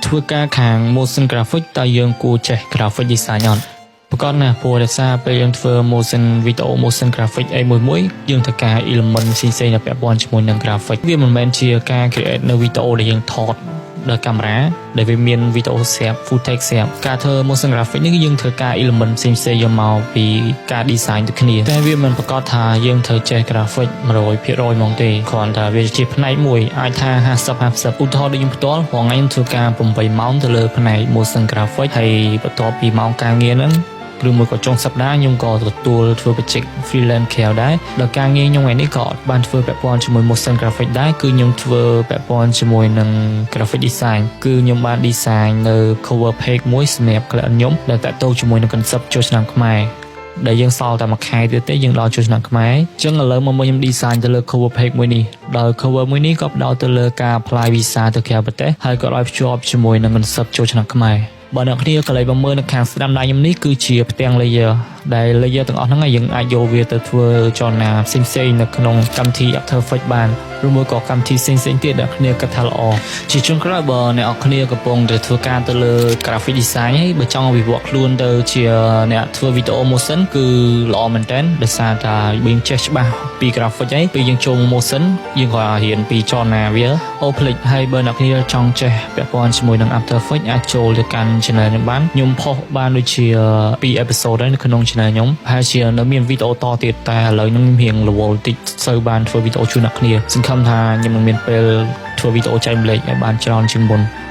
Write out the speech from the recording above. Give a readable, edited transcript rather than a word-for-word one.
ធ្វើការខាង motion graphic តើយើងគួរចេះ graphic design អត់ប្រកបណាស់ព្រោះដោយសារពេលយើងធ្វើ motion video motion graphic អីមួយមួយយើងត្រូវការ element ផ្សេងៗដែលពាក់ព័ន្ធជាមួយនឹង graphic វាមិនមែនជាការ create នៅ video ដែលយើងថតដោយកាមេរ៉ាដែលវាមានវីដេអូស្រាប់ footage ស្រាប់ការធ្វើ motion graphic នេះគឺយើងធ្វើការ element ផ្សេងៗយកមកពីការ design ដូចគ្នាតែវាមិនប្រកាសថាយើងត្រូវចេះ graphic 100%ហ្មងទេគ្រាន់តែវាជាផ្នែកមួយអាចថា50 50ឧទាហរណ៍ដូចខ្ញុំផ្ទាល់រាល់ថ្ងៃខ្ញុំធ្វើការ8ម៉ោងទៅលើផ្នែក motion graphic ហើយបន្ទាប់ពីម៉ោងការងារហ្នឹងឬមួយក៏ចុងសប្តាហ៍ខ្ញុំក៏ទទួលធ្វើ project freelance ក្រៅដែរដល់ការងារខ្ញុំថ្ងៃនេះក៏អត់បានធ្វើពាក់ព័ន្ធជាមួយ motion graphic ដែរគឺខ្ញុំធ្វើពាក់ព័ន្ធជាមួយនឹង graphic design គឺខ្ញុំបាន design នៅ cover page មួយសម្រាប់ client ខ្ញុំដែលតាក់ទងជាមួយនឹង concept ចូលឆ្នាំខ្មែរដែលយើងសល់តែមួយខែទៀតទេយើងដល់ចូលឆ្នាំខ្មែរអញ្ចឹងឥឡូវមកមើលខ្ញុំ design ទៅលើ cover page មួយនេះដោយ cover មួយនេះក៏ផ្ដោតទៅលើការ apply visa ទៅក្រៅប្រទេសហើយក៏ឲ្យភ្ជាប់ជាមួយនឹង concept ចូលឆ្នាំខ្មែរបើអ្នកគ្នាកន្លែងមកមើលនៅខាងស្ដាំដៃខ្ញុំនេះគឺជាផ្ទាំង layer ដែល layer ទាំងអស់ហ្នឹងយើងអាចយកវាទៅធ្វើចលនាផ្សេងៗនៅក្នុងកម្មវិធី After Effects បានឬមួយក៏កម្មវិធីផ្សេងៗទៀតដែលគ្នាគិតថាល្អជាចុងក្រោយបើអ្នកនរគ្នាកំពុងតែធ្វើការទៅលើ graphic design ហើយបើចង់វិវត្តខ្លួនទៅជាអ្នកធ្វើ video motion គឺល្អមែនតើដោយសារតែយើងចេះច្បាស់ពី graphic ហើយពេលយើងចូល motion យើងក៏រៀនពីចលនាវាអូភ្លេចហើយបើអ្នកគ្នាចង់ចេះពាក់ព័ន្ធជាមួយនឹង After Effects អាចចូលទៅកាន់ channel ខ្ញុំបានខ្ញុំផុសបានដូចជា2 episode ហើយនៅក្នុង channel ខ្ញុំហើយជានៅមានវីដេអូតទៀតតែឥឡូវខ្ញុំរៀងរវល់តិចសូវបានធ្វើវីដេអូជូនអ្នកគ្នាសង្ឃឹមថាខ្ញុំនឹងមានពេលធ្វើវីដេអូចែករំលែកឲ្យបានច្រើនជាងមុន។